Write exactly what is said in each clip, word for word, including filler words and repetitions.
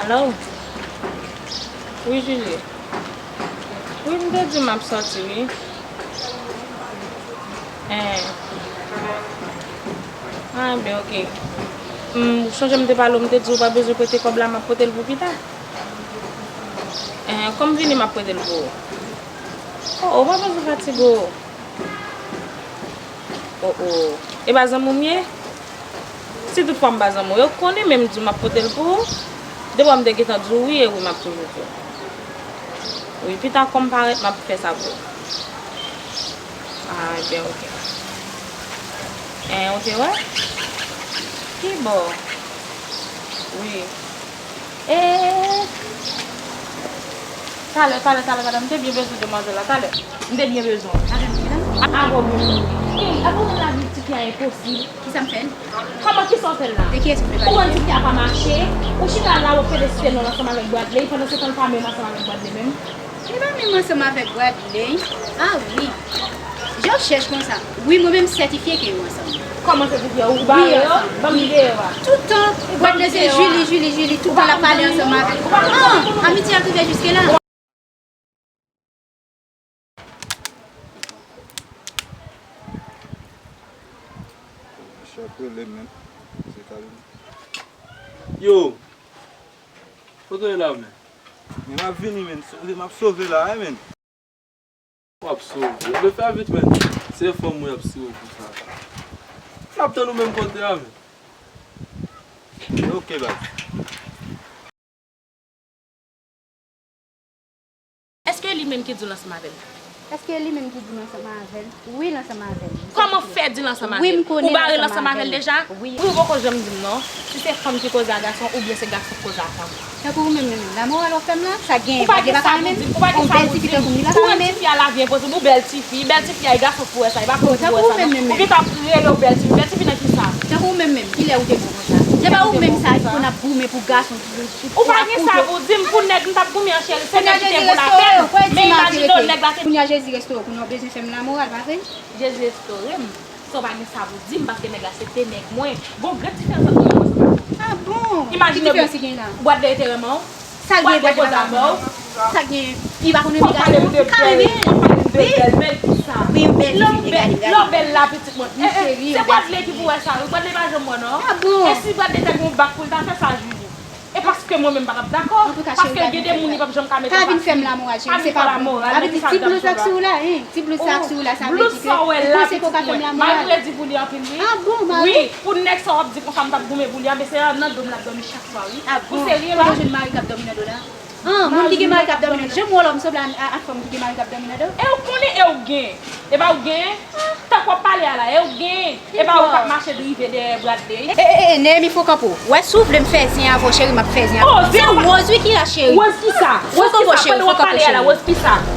Alo? Wi, Julie. Wi, m te di w m ap sòti, wi. Hein. Ah, ben, ok. M sonje m te pale w, m te di w pa bezwen prete kòb la, m ap pote l pou pita. Hein, kòm vini, m ap prete l pou ou. Oh, oh, pa bezwen fatige w. Oh, oh. E pa zanmi w m ye? Si tout fwa m pa zanmi w, yo konnen, men m di w m ap pote l pou ou. Depi m te gentan di w wi, e wi, m ap toujou di w. Wi, pita kòm parèt, m ap fè sa pou ou. Ah, ben, ok. Hein, ou te wè? Ki bò? Wi. E, talè, talè, talè, talè, m te byen bezwen demwazèl la, talè. M te byen bezwen w. Avè m, wi, la? Avè w, wi. E, avè w, la vi ti fi a enposib. Kisa m fè l? Kòman, kisa w fè l la? De kiyès ou vle pale? Ou konn ti fi a pa mache, ou chita la, w ap felisite non l ansanm avèk Bradley, pandan se tan l pa menm ansanm avèk Bradley menm. Li pa menm ansanm avèk Bradley. Ah wi. Jan w chèch konsa. Wi, mwen menm sètifye ke yo ansanm. Kòman sètifye? Ou bare yo? Ban m videyo a. Toutan, Bradley se Julie, Julie, Julie, toutan l ap pale ansanm avè l. Ah, amitye a rive jiske la. Yo, kote w ye la, men? Men m ap vini, men. Sove, m ap sove la, wi, men. W ap sove. Ebyen fè vit, men. Se fanm mwen ap sove pou sa. M ap tann ou menm kote a, men. Ok, baz. Èske li menm ki di l ansanm avè l? Èske li menm ki di l ansanm avè l? Wi, l ansanm avè l. Kòman fè di l ansanm avè l? Wi, m konnen l ansanm avè l. Ou bare l ansanm avè l deja? Wi. Pou ou poko janm di m non. Si se fanm ki koze a gason, oubyen se gason ki koze a fanm? Tankou ou menm, menm, menm. Lamoral w ap fè m la, sa genyen, Bradley pa ka renmen m? Yon bèl tifi tankou m, li pa ka renmen m? Pou yon tifi a lavi enposib, ou bèl tifi, bèl tifi a, e gason pou wè sa, e pa fanm pou wè sa non. Ou gentan rele w bèl tifi, bèl tifi nan kisa? Tankou ou menm, menm, kilè ou te bon konsa? Se pa ou menm sa ki konn ap goumen pou gason, pou, pou, pou ap koute. Ou pa gen sa pou di m, pou nèg m t ap goumen an cheri, se nèg ki te vo lapèn. Men imajine w, nèg la te. Kounye a Jezi restore w, kounye a w bezwen fè m lamoral, pa vre? Jezi restore m. Sa w pa gen sa pou di m, paske nèg la se te nèg mwen. Gon grenn diferans ant mwen menm ansanm avè w. Ah bon? Imajine w, Bradley te renmen w. Sa l gen, Bradley pa renmen m? Sa l gen, li pa konn renmen gason? Li ka renmen l. Wi. Wi, yon bèl tifi, gade, gade. Lè w bèl la, pitit mwen. Eh, eh, se Bradley ki pou wè sa, wi. Bradley pa janm wè, non. Ah bon? E si Bradley te gen yon bak pou l ta fè sa, Julie? E paske mwen menm pa t ap dakò. Antouka, cheri, pa vin fè m lamoral, cheri, se pa bon. Sa vin fè lamoral, men ki sa l t ap jwe la? Sa vin di ti blouz sa k sou ou la, hein? Ti blouz sa k sou ou la, sa vle di ke ou panse ke w ka fè m lamoral? Malgre di pou li anpil, wi. Ah bon, mari? Wi, pou nèg sa w ap di konsa m t ap goumen pou li, anben se nan do m l ap dòmi chak swa, wi. Ah bon? Ou serye la? Ou jwenn mari k ap dòmi nan do la? Ah, moun ki gen mari k ap dòmi nan do. Janm wè lòm sanble a, a, a fanm ki gen mari k ap dòmi nan do. E ou konnen, e ou gen. E pa ou gen. Tank w ap pale a la, e ou gen. E pa ou k ap mache drive dèyè Bradley. E, e, e, Neyemi, fò w kanpe w. Wè, si w vle m fè zen avè w, cheri, m ap fè zen avè w. Se Rose, wi, ki la, cheri. Rose kisa? Fò w kanpe w, cheri, fò w kanpe w, cheri.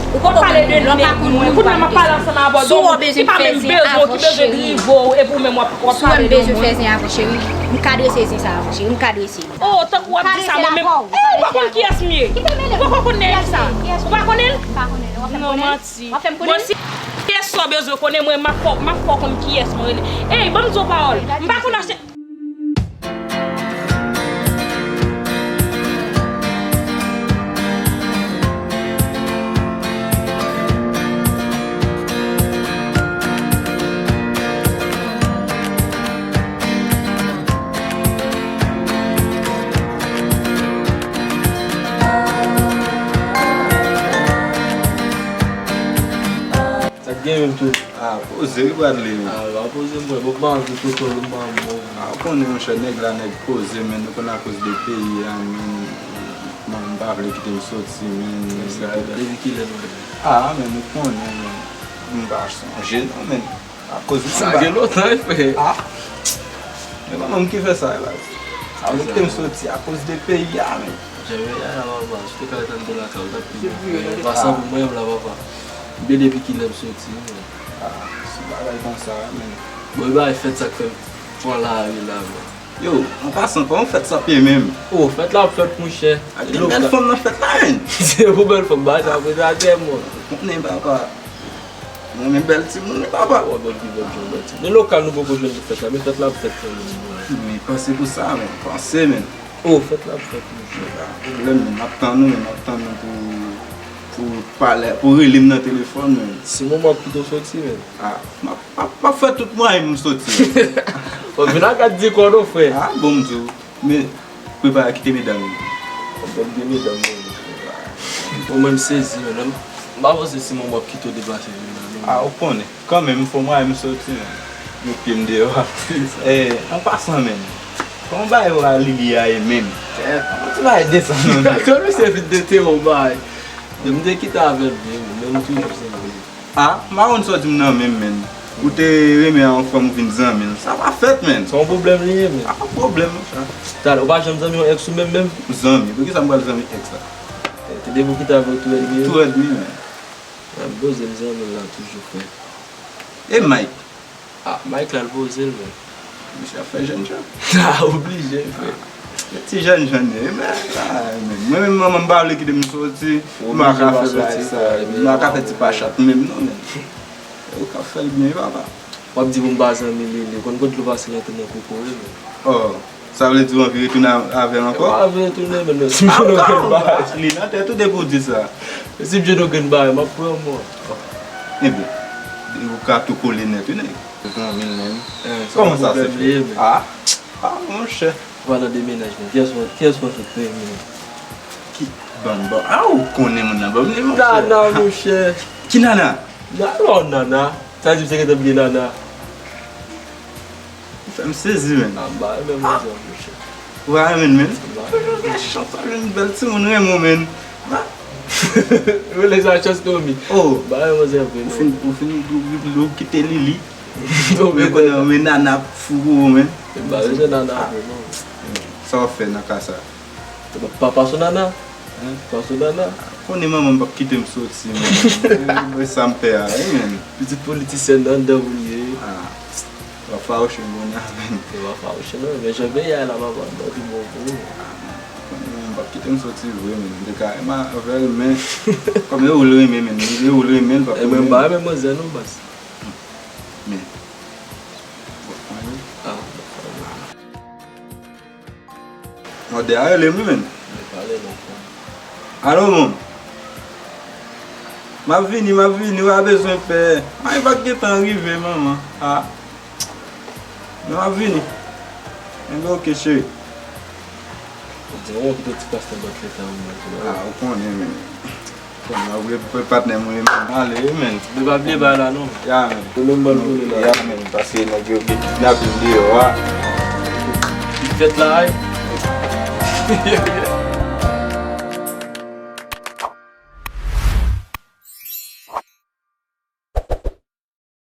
Ou pale de nèg mwen, kounye a m ap pale ansanm avè w, si w bezwen m fè zen avè w, cheri. Si w wè m bezwen fè zen avè w, cheri, m ka drese zen sa avè w, cheri, m ka drese. Oh, tankou w ap di sa, mwen menm. Eh, ou pa konn kiyès m ye. Ou poko konn nèg sa. Ou pa konnen l? Non, manti. Bon, si kiyès sa w bezwen konnen, mwen, m ap fè, m ap fè w konn kiyès mwen rele. Ey, ban m di w pawòl. M pa konn achte. Sa k gen menm tou? Ah, poze wi, Bradley, wi. Ah, pa poze mwen. Bon, pa anvi kote w, m pa anvi. Ah, ou konnen, monchè, nèg la, nèg poze, men nou konn akoz de peyi a, men, m pa vle kite m soti, men. Depi kilè nou? Ah, men nou konnen, men, m pa sonje, non, men. Akoz ou sa gen lontan, wi, frè. Ah. Men pa mwen ki fè sa, wi, baz. Sa vle kite m soti akoz de peyi a, men. Jere a la, papa. Si w te ka ret anndan lakay ou, t ap pi byen. Pase pou mwen, m la, papa. M byen depi kilè m soti, wi. Ah, se bagay konsa, men. Bon, e bagay fèt sa k fè m pran lari la, men. Yo, an pasan, kòman fèt sa ap ye menm? Oh, fèt la ap fèt, monchè. Ak gen bèl fanm nan fèt la, menm. Se pou bèl fanm, ba, sa prezatè, mwen. Konnen, papa. Mwen, men bèl timoun, wi, papa. Wè, bèl timoun, bèl timoun. Men lokal nou poko jwenn pou fèt la, men fèt la ap fèt kanmenm, wi. Men panse pou sa, men. Panse, men. Oh, fèt la ap fèt, monchè. Pa pwoblèm, men m ap tann ou, men m ap tann ou pou, pou pale, pou rele m nan telefòn, men. Si manman w ap kite w soti, men. Ah, m ap, m ap, m ap fè tout mwayen pou m soti. Bon, vin ak gad di kò non, frè. Ah, bon, m di w. Men, prepare kite medam yo. Bon, gen medam, non. Bon, mwen, m sezi, men. M pa panse si manman w ap kite w deplase vin la, non. Ah, ou konnen. Kanmenm, fò mwen m soti, men. Met pye m deyò a. Eh, an pasan, men. Kòman bagay ou a Lili a ye, men? Kèt. An ti bagay desann, non, men. Kòm misye vin de te yon bagay. Men m te kite avè l vre, men m toujou sezi. Ah, m pa konn sa w di m nan, men, men. Ou te renmen a yon fanm ou vin zanmi l. Sa pa fèt, men. Se yon pwoblèm li ye, men. Sa pa pwoblèm, monchè. Talè, ou pa janm zanmi yon ex ou menm, menm? Zanmi? Poukisa m pral zanmi ex la? Te depi w kite avè l tou rèd li ye? Tou rèd li, men. Mwen, m poze m zanmi l la toujou, frè. E Mike? Ah, Mike la, l poze l, men. Misye ap fè jènjan. Ah, oblije, frè. Ti jènjan li ye, men, ah, men. Mwen menm, manman m pa vle kite m soti. M pa ka fè bagay sa. M pa ka fè ti pachat menm, non, men. Ou ka fè l byen, papa. W ap di pou m pa zanmi li, li konn kote l pase l antre nan kokoye, men. Oh. Sa vle di w anvi retounen a-, avè l ankò? Mwen pa anvi retounen, men, men si m jwenn okenn bagay. Li nan tèt ou depi w di sa. Si m jwenn okenn bagay, m ap pran mò. Ebyen, ou ka tou kole nèt, wi, nèg. Zanmi l menm. Kòman sa se fèt? Ah, ah, monchè. Ou pa nan demennaj, men. Kiyès mwen, kiyès mwen sot premye? Ki bann bò? Ah, ou konnen moun nan bò. Nana, monchè. Ki nana? Nana, nana. Sa di m se gentan bliye nana. Ou fè m sezi, men. Ah, m pa renmen manzè, monchè. Ou pa renmen l, men? M pa renmen l. Chans w ap jwenn bèl timoun renmen w, men. Rele sa chans, Tommy. Oh. M pa renmen manzè vre, non. Ou fin, ou fin, ou, ou, ou kite Lili. Ou konnen, men nana ap fou pou ou, men. M pa bezwen nana vre, non. Sa w ap fè nan ka sa? Pa, pa, pa sou nana. Hein? Pa sou nana. Konnen manman m p ap kite m soti, men. E sa m pè a, wi, men. Pitit politisyèn anndan pou l ye. Ah, w ap fawouche m kounye a, men. Yo pa fawouche, non. Men jan peyi a ye la, papa, m pa pi bon pou ou. Ah, men. Konnen manman m p ap kite m soti vre, men. M te ka renmen avè l, men. Kòm e ou l renmen, men. E ou l renmen, l p ap renmen. E mwen, m pa renmen manzè, non, baz. Men. Bon, mwen, ah, bon. Mòde a rele m, wi, men. Mwen pale non, frè. Alo, mòn. M ap vini, m ap vini, w a bezwen pè. Mwen pa t gentan rive, manman. Ah. Men m ap vini. Enben, oke, cheri. Ou di, ou kite ti pastè bòt leta, mwen, tou. Ah, ou konnen, men. Bon, mwen vle pou patnè mwen, men. Ale, men. Nou pa bliye bagay la, non. Ya, men. Yo menm ban l konnen la. Ya, men. Paske nèg yo gen kidnapin deyò a. Li fèt la, ay.